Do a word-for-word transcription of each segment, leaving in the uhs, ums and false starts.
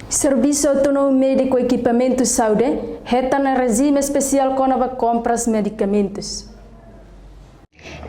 Servisu Autónomu Médiku Ekipamentu Saúde hetan rejime espesiál kona-ba kompras medikamentus.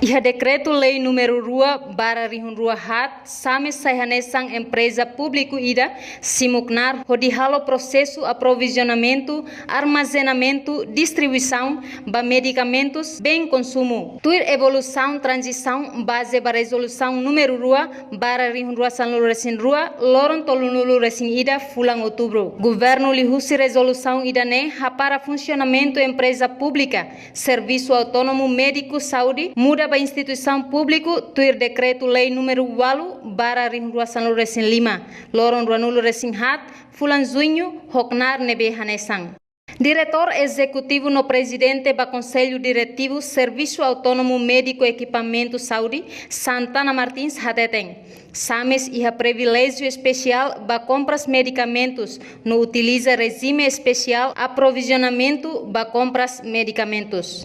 Iha Dekretu-Lei númeru rua barra rihun rua haat, SAMES sai hanesan empreza públiku ida simu knaar hodi halo prosesu aprovizionamentu, armazenamentu, distribuisaun ba medikamentus, bem konsumu. Tuir evolusaun tranzisaun baze ba Rezolusaun númeru rua barra rihun rua sanulu resin rua, loron tolunulu resin ida fulan Outubru. Governu liuhusi rezolusaun ida-ne'e hapara funsionamentu empreza públika, Servisu Autónomu Médiku Saúde, muda ba instituisaun públiku, tuir Dekretu-Lei númeru walu barra rihun rua sanulu resin lima, loron ruanulu resin haat, fulan Juñu, ho knaar ne'ebé hanesan. Diretór Ezekutivu no Prezidente ba Konsellu Diretivu Servisu Autónomu Médiku Ekipamentu Saúde, Santana Martins hateten, SAMES iha priviléjiu espesiál ba kompras medikamentus, no utiliza rejime espesiál aprovizionamentu ba kompras medikamentus.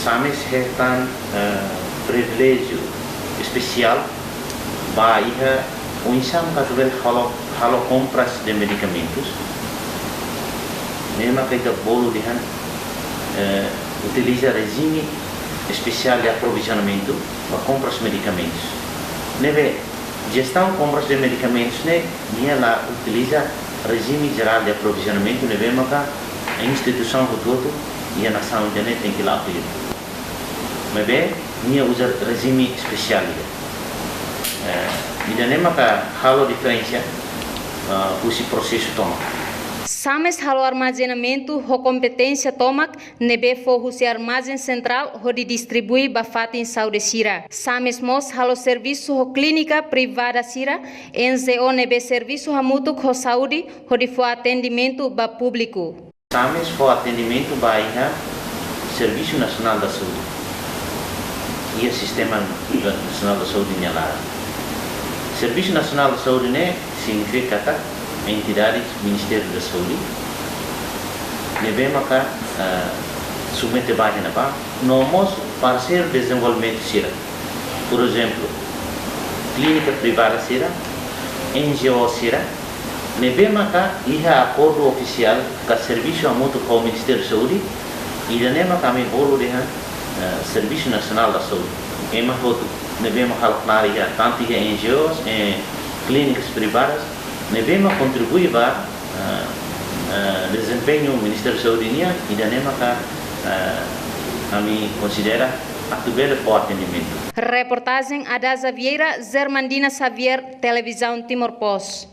SAMES hetan, eh, priviléjiu espesiál ba iha oinsá mak atu bele halo, halo kompras de medikamentus. Ne'e maka ita bolu dehan, eh, utiliza rejime espesiál de aprovizionamentu ba kompras medikamentus. Ne'ebé jestaun kompras de medikamentus ne'e, nia la utiliza rejime jerál de aprovizionamentu, ne'ebé maka instituisaun hotu-hotu iha nasaun ida-ne'e tenke la aplika. Maibé nia uza rejime espesiál ida. Eh, ida-ne'e maka halo diferensa, ah, husi prosesu tomak. SAMES halo armazenamentu ho kompeténsia tomak, ne'ebé fó husi armazen sentrál hodi distribui ba fatin saúde sira. SAMES mós halo servisu ho klínika privada sira, N G O ne'ebé servisu hamutuk ho saúde hodi fó atendimentu ba públiku. SAMES fó atendimentu ba iha Servisu Nasionál da Saúde. Iha Sistema Nasionál da Saúde nia laran. Servisu Nasionál da Saúde ne'e signifika katak entidade Ministériu da Saúde ne'ebé maka, ah, submete ba iha ne'ebá, no mós parseiru dezenvolvimentu sira. Por ezemplu, klínika privada sira, N G O sira, ne'ebé maka iha akordu ofisiál ka servisu hamutuk ho Ministériu Saúde, ida-ne'e maka ami bolu dehan, eh, Servisu Nasionál da Saúde. Ema hotu ne'ebé maka halo knaar iha, tantu iha N G Os, eh, klínikas privadas, ne'ebé maka kontribui ba, eh, eh, dezempeñu Ministériu Saúde nian, ida-ne'e maka, eh, ami konsidera atu bele fó atendimentu. Reportajen Adaza Vieira, Germandina Xavier, Televizaun Timor Post.